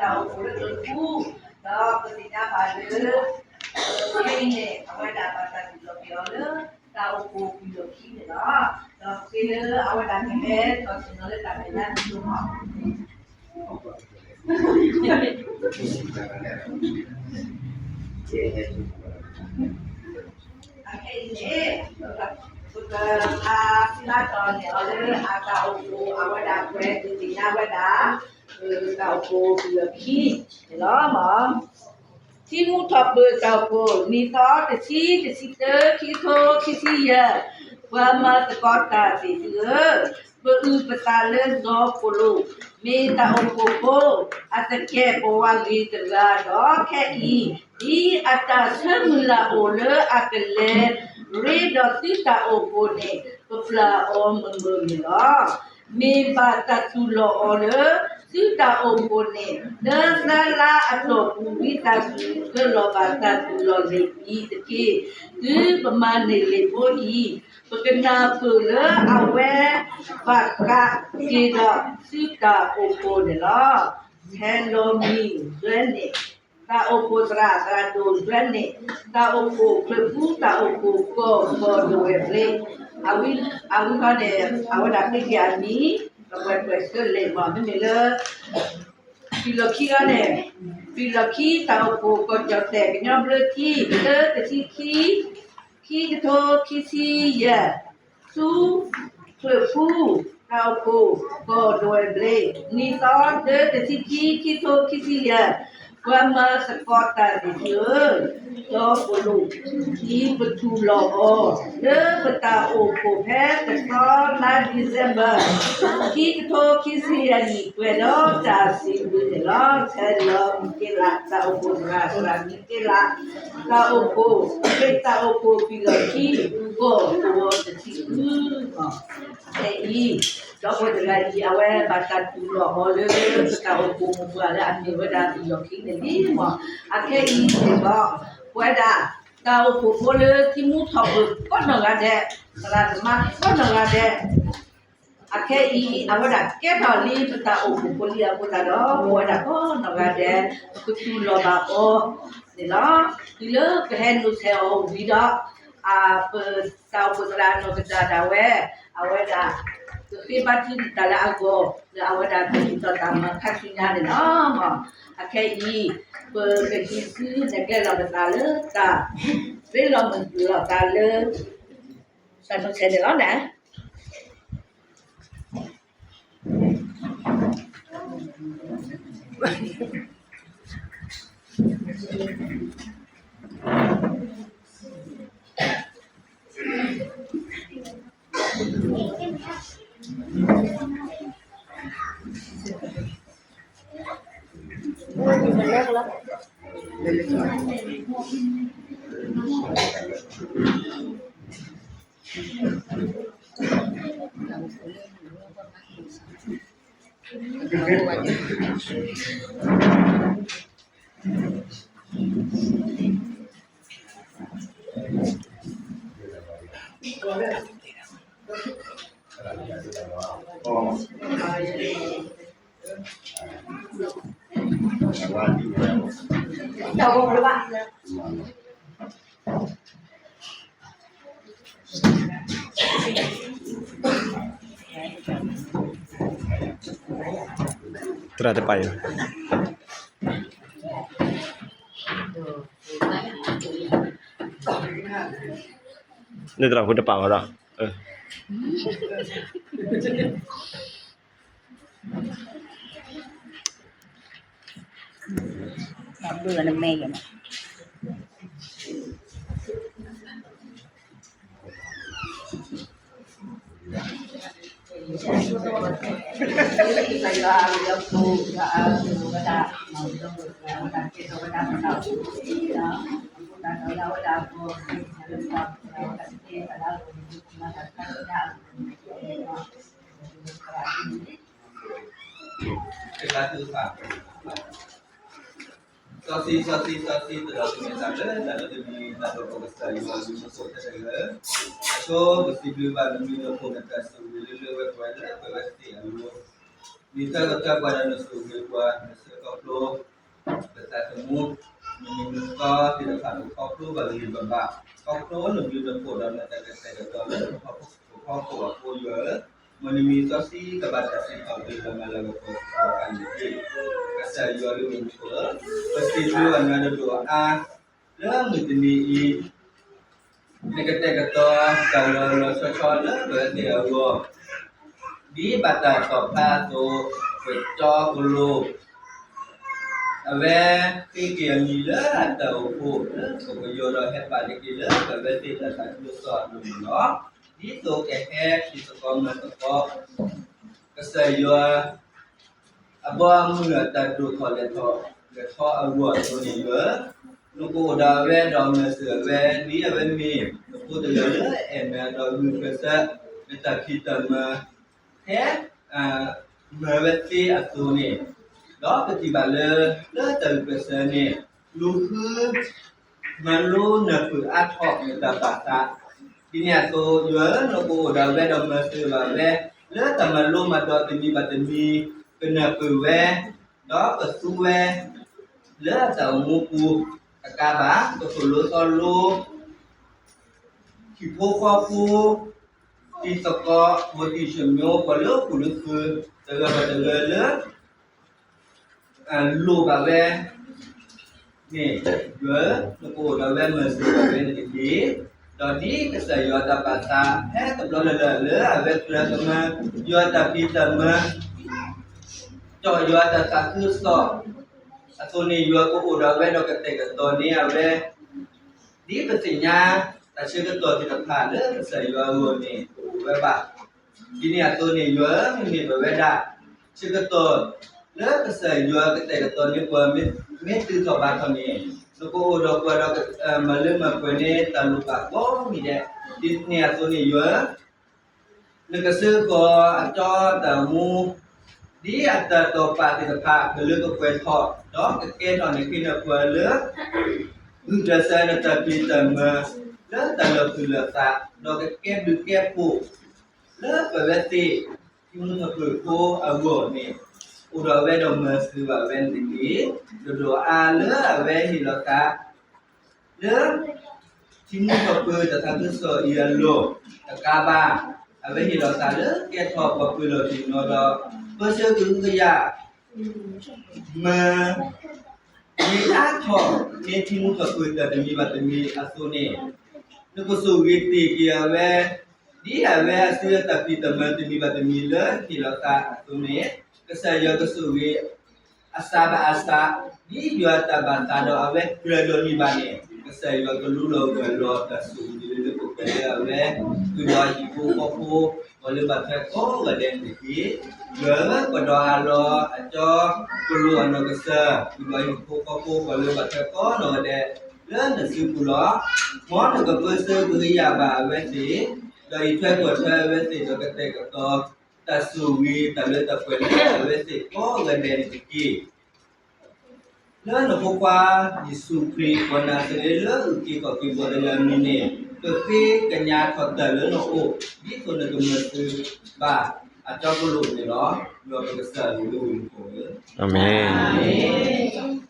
တၢ်အိၣ်ဖှိၣ်လၢကဖူ, ဒီးပသ့ၣ်ညါဘၣ်လၢ ခဲအံၤန့ၣ် အဝဲဒၣ်ဘၣ်တၢ်သူၣ်လီၤက့ၤအီၤလၢ တၢ်အိၣ်ဖှိၣ်ပူၤလီၢ်ခံန့ၣ်လီၤ. ဒီးဃ့လၢအဝဲဒၣ်ကဟဲထီၣ်ဆ့ၣ်နီၤလၢတၢ်မဲာ်ညါန့ၣ်လီၤ. အခဲအံၤန့ၣ် ပကဖးဖျါထီၣ်န့ၢ်အီၤလၢအတၢ်အိၣ်ဖှိၣ် အဝဲဒၣ်ကွဲးဒုးသ့ၣ်ညါဝဲဒၣ် တၢ်အိၣ်ဖှိၣ်ပူၤလီၢ်ခံန့ၣ်လီၤ. ထံမူထီၣ်ပၢၢ်တၢ်အိၣ်ဖှိၣ် နံၣ်သီတဆံ တဆံတၢ ခံကထိခံဆံယဲၢ်, ပှၤမၤသကိးတၢ်သ့ၣ်သုဧၢ, ပအုၣ်ပသးလၢစီၤပီလူး မ့ၢ်တၢ်အိၣ်ဖှိၣ်ဖိ အသကဲးပဝးဂ့ၤတဂၤဒီး ခဲအံၤ ဒ်အတၢ်ဆၢမုၢ်လၢ်အိၣ်လၢအကလဲၤရ့ဒီးသုတၢ်အိၣ်ဖှိၣ်န့ၣ် ပပျၢ်အီၤမုာ်မုာ်န့ၣ်လီၤ. မ့ၢ်ဘၣ်တၢ်သူၣ်လီၤအီၤလၢ သုတၢ်အိၣ်ဖှိၣ်န့ၣ် လၢသၢလါအတီၢ်ပူၤ ဝံသးစူၤဆှၢလီၤဘၣ်တၢ်သူၣ်လီၤလံၤအံၤတက့ၢ်. သုပမၤန့ၢ်လံာ်ဖိအံၤ ပကနၢ်ပၢၢ်လၢအဝဲ ဘၣ်ဃးက့ၤဒီးသုတၢ်အိၣ်ဖှိၣ်န့ၣ်လီၤ. ဟဲလီၤမံၤဒွဲန့ၣ် တၢ်အိၣ်ဖှိၣ်သရၣ်သရၣ်ဒိၣ်ဒွဲန့ၣ် တၢ်အိၣ်ဖှိၣ်ချၢၣ်ဖူ တၢ်အိၣ်ဖှိၣ်ကီၢ်ကီၢ်ဒဝဲၢ်ဘျ့ အဝံဃီန့ၣ် အဝဲဒၣ်ဃ့က့ၤအမံၤ ပကွဲးကွဲးဆၢလ့ၣ်မး မ့မ့ၢ်လၢ ဖံလီၢ်ခံအံၤန့ၣ် ဖံလီၢ်ခံ တၢ်အိၣ်ဖှိၣ်ကီၢ်ကၠီၣ်တဲၣ် ကညီဘျၢထံ တၢတဆံခံ ခံကထိခံဆံယဲၢ် ဆူ ချၢၣ်ဖူ တၢ်အိၣ်ဖှိၣ်ကီၢ်ဒဝဲၢ်ဘျ့ နံၣ်သီ တၢတဆံခံ ခံကထိခံဆံယဲၢ် ပှၤမၤသကိးတၢ်သ့ၣ်သုဧၢ, စီၤပီလူး ဒ်ပသူၣ်လီၤအီၤ လၢပတၢ်အိၣ်ဖှိၣ်ဖဲတသီလါ December ခံကထိခံဆံယဲၢ်နံၣ် ကွဲးဒီးတၢ်စံးဘျုးန့ၣ်လီၤ. ဆဲးလီၤမံၤက့လး တၢ်အိၣ်ဖှိၣ်သရၣ်သရၣ်မံၤက့လး တၢ်အိၣ်ဖှိၣ် တၢ်အိၣ်ဖှိၣ်ဖံလီၢ်ခံ ကီၢ်ကဝီၤတဆံဃု ခဲအံၤ ဒီပုၢ်ဝဲၢ်တဂၤအံၤ အဝဲဘၣ်တၢ်သူၣ်လီၤအီၤလၢ ပတၢ်အိၣ်ဖှိၣ်မိၢ်ပှၢ်လၢအမ့ၢ်ဝဲဒၣ်ဖံလီၢ်ခံန့ၣ်လံမး. အခဲအံၤန့ၣ်ဒီး ပဝဲဒၣ် တၢ်အိၣ်ဖှိၣ်ဖိလၢထံမူထီၣ်ပၢၢ်ကိးနီၢ်ဂၤဒဲး, သရၣ်သမါကိးနီၢ်ဂၤဒဲး အခဲအံၤ အဝဲဒၣ်ကဲထီၣ်လံပတၢ်အိၣ်ဖှိၣ်ဖိလံအဃိသတးဒီး ပဝဲဒၣ်ကိးနီၢ်ဂၤဒဲး ပကသူၣ်လီၤဘၣ်အီၤန့ၣ်လီၤ. တုၤလၢပဟဲနုာ်ဆဲးအီၤဝံၤဒီး ပတၢ်အိၣ်ဖှိၣ်သရၣ်နီၢ်ကစၢ်ဒၣ်ဝဲ အဝဲဒၣ် ကဃ့ဘါထုကဖၣ်တၢ်လၢအဂီၢ် လၢအဝဲဒၣ်ကဒုးထီၣ်တၢ်မၤခါဆူညါန့ၣ်လီၤ. အခဲအံၤ ပကဟံးစုနဲၣ်ကျဲလီၤပသးလၢတၢ် ရ့လိာ်မုာ်လိာ်သးလၢ တၢ်နုာ်ဆဲးန့ၣ်လီၤန့ၣ် သရၣ်တပာ်အံၤ လၢသရၣ်ဖိတပာ်ဘၣ်ဒီး ဘုနမဲယန့ၣ် စီဆှံ စီဆှံ စီဆှံ တဒီးသူၣ်မံသးဘျၢ တၢ်လၢတမံၤ တၢ်ဒီးပကစၢ်ယွၤအဘျုးအဖှိၣ်ခဲလၢာ်, အဆိကတၢၢ် ပစံးဘျုးဘၣ်နမံၤနဖိၣ် နတၢ်ဆိၣ်ဂ့ၤလၢလၢဝဲပှဲၤလၢပှဲၤဝဲသ့ၣ်အလိၤ နံၤသၢကတၢၢ်ပှၤဒီးနဆိၣ်ဂ့ၤပှၤ နဆှၢခီဖျိ ပသးသမူ နမံၤနသီသ့ၣ်တဖၣ် ခီဖျိပဂံၢ်ပဘါ ခီဖျိနဘျုးနဖှိၣ်ဒီးနတၢ်ကတဲာ်ကတီၤလၢပဖီခိၣ်အဃိယွၤဧၢ, မ်နမံၤစီဆှံကဘၣ်တၢ်စံးထီၣ်ပတြၢၤမၤလၤကပီၤစ့ၢ်ကီးတက့ၢ်. ကစၢ်ယွၤလၢမူခိၣ်ဧၢ, ပစံးဘျုးဘၣ်နၤဒိၣ်ဒိၣ်အါအါ လၢမုၢ်တနံၤအံၤ နကတဲာ်ကတီၤတၢ်လီၤလီၤဆီဆီလၢပဝဲသ့ၣ်အဂီၢ် ဒ်ဘၣ်တၢ်တီၣ်ဖျါအသိး, ပကၠီကလိ အဝဲဃ့က့ၤအမံၤလၢအတၢ်အိၣ်ဖှိၣ်လၢပကယီၤဒီး ဟဲပာ်တက့ၢ်လၢပဝဲသ့ၣ်တၢ်သးခုကစီၣ်အလိၤန့ၣ်လီၤ. ဒ်သိးကဟဲစံၣ်သကိးမၤသကိး ကစၢ်ယွၤ အဘီအမုၢ်အတၢ်ဒိၣ်ထီၣ်လဲၢ်ထီၣ် လဲၢ်ထီၣ်အဂီၢ်အသိးန့ၣ် ယွၤဧၢ, နကအိၣ်ဒီးအဝဲဒီးမၤစၢၤအဝဲ ဒ်အဝဲမ့ၢ်နဖိတဂၤလၢအအဲၣ်နၤဒီးဂုာ်ကျဲးစၢး နတၢ်ဖံးတၢ်မၤ ဖဲ မၤဝဲသ့အသိးန့ၣ်, ဒီးပထံၣ်ဘၣ်လၢ လၢတၢ်ဂုာ်ကျဲးစၢးန့ၣ် လူၤဃု မၤလိနၢ်ပၢၢ်အါထီၣ်နတၢ်ဘၣ်သး, ဒ်န့ၣ်အသိး ယွၤဧၢ, နကအိၣ်ဒီးအဝဲဒီးမၤစၢၤဘၣ်ဝဲ လၢတၢ်မၤလိမၤဒိးတမံၤဘၣ်တမံၤ ကနၢ်ပၢၢ်ဝဲ ဒီးကသူဝဲ လၢအတၢ်အိၣ်မူပူၤတကးဘၣ် ကသိၣ်လိသီလိ ဟံၣ်ဖိဃီဖိ တံၤသကိး မိၢ်တံၤဆၢမိၢ် ပှၤလၢဃူလၢဃုာ် တဂၤဘၣ်တဂၤလၢ လိၣ်ဘၣ်ဝဲန့ၣ် ယွၤဧၢ, နကအိၣ်ဒီးဝဲမၤစၢၤဘၣ်ဝဲန့ၣ်တက့ၢ်. ဒီးဒ်ကစၢ်ယွၤတၢ်ဘၣ်သး ဖဲတဘျီလၢ်လၢ်လၢအဝဲကြၢးကမၤ ယွၤတၢ်ဖံးတၢ်မၤ ဒီးယွၤတၢ်သးခုကစီၣ် အသိးန့ၣ် ယွၤကအိၣ်ဒီးဝဲဒီးကတဲာ်ကတီၤန့ၢ်အဝဲ ဒ်ပသ့ၣ်ညါ တၢ်ဆၢကတီၢ်သ့ၣ်တဖၣ်လၢကစၢ်ယွၤအဂီၢ်န့ၣ် တအိၣ်ဝဲဘၣ်. ဒ်န့ၣ်အသိးန့ၣ် ယွၤဧၢ, မ့မ့ၢ်ပဝဲဒၣ် ဆၢကတီၢ်လၢကစၢ်ယွၤကတဲာ်ကတီၤန့ၢ်ပှၤ မ့ၢ်တုၤထီၣ်ဘါထီၣ်န့ၣ် နကအိၣ်ဒီးပှၤဒီး မၤလၢမၤပှဲၤန့ၢ်တၢ်လိၣ်ဘၣ်ကိးမံၤဒဲး, ဒ်န့ၣ်အသိးန့ၣ် ယွၤဧၢ နကစၢဃီၤအကၠီတၢ်မူ ဒ်အတၢ်တိာ်ပာ်သ့ၣ်တဖၣ် ကလၢကပှဲၤထီၣ် ဒီးကကဲထီၣ်န့ၢ်က့ၤနပှၤလၢ ဂုာ်ကျဲးစၢးနတၢ်ဖံးတၢ်မၤ လၢတၢ်လီၤဃံၤလီၤသး ဒီးကကဲဘျုးကဲဖှိၣ် လၢပဝဲသ့ၣ် ထံမူထီၣ်ပၢၢ်ဖိအဂီၢ်န့ၣ် အိၣ်ဒီးအဝဲဒီးမၤစၢၤဘၣ်ဝဲန့ၣ်တက့ၢ်. ဒိၣ်ဒိၣ်အါအါလၢအဝဲဟ့ၣ်လီၤသး လၢ ထံမူထီၣ်ပၢၢ်တၢ်သးခုကစီၣ်အံၤအလီၢ် တကးဘၣ် အဝဲဟ့ၣ်လီၤသးလၢကဲထီၣ်ပှၤပၢၤလီၢ်တနီၤဒီး ပၢဆှၢကဟုကယာ် မၤ မ့ၢ်အါထီၣ်န့ၢ်ထံမူထီၣ်ပၢၢ်တၢ်တမံၤဘၣ်တမံၤအသိးန့ၣ် နကဆိၣ်ဂ့ၤတ့ၢ်က့ၤအဝဲ ဒ်အဝဲအစုအတၢ်ဖံးတၢ်မၤတမံၤဘၣ်တမံၤလၢဟ့ၣ်လီၤသးအသိးန့ၣ် ကစၢ်ယွၤကဆိၣ်ဂ့ၤ အစးဘၣ်အစး ဒ်ယွၤတၢ်ဘၣ်သးဒီးအဝဲကြၢးဒီးန့ၢ်ဘၣ်န့ၣ် ကစၢ်ယွၤကလူလီၤဂၢၢ်လီၤတၢ်ဆိၣ်ဂ့ၤလၢလၢပှဲၤပှဲၤလၢအဝဲ ဃုာ်ဒီးဟံၣ်ဖိဃီဖိ ပှၤလၢဘၣ်ထွဲကိးဂၤဒဲးန့ၣ်တက့ၢ်. ယွၤဧၢ ပှၤဒီးအလီၤအကၠီ ကလူးအနီၢ်ကစၢ် ဃုာ်ဒီးဟံၣ်ဖိဃီဖိပှၤလၢဘၣ်ထွဲကိးနီၢ်ဂၤဒဲး လၢနစုပူၤလီၤ. မ်နကပၢဆှၢကဟုကယာ်ဘၣ်အဝဲသ့ၣ် ဒီးအံးထွဲကွၢ်ထွဲအဝဲသ့ၣ်ဒီးကတဲာ်ကတီၤ တၢ်ဆိၣ်ဂ့ၤတၢ်လၢတၢ်ပှဲၤလၢအဝဲသ့ၣ်ကိးဂၤဒဲးန့ၣ်တက့ၢ်. လၢနဖိခွါ ယ့ၣ်ၡူးခရံာ် ပှၤနၤစရ့းလၢအုၣ်က့ၤခီၣ်က့ၤပှၤတဂၤအမံၤန့ၣ် ပဃ့ကညးထီၣ်တၢ်လၢနအိၣ် ဒ်သိးနကမၤစၢၤဘၣ်အကၠီကလူးန့ၣ်လီၤ. ယွၤပကစၢ်ဧၢ, အၤမ့ၣ်.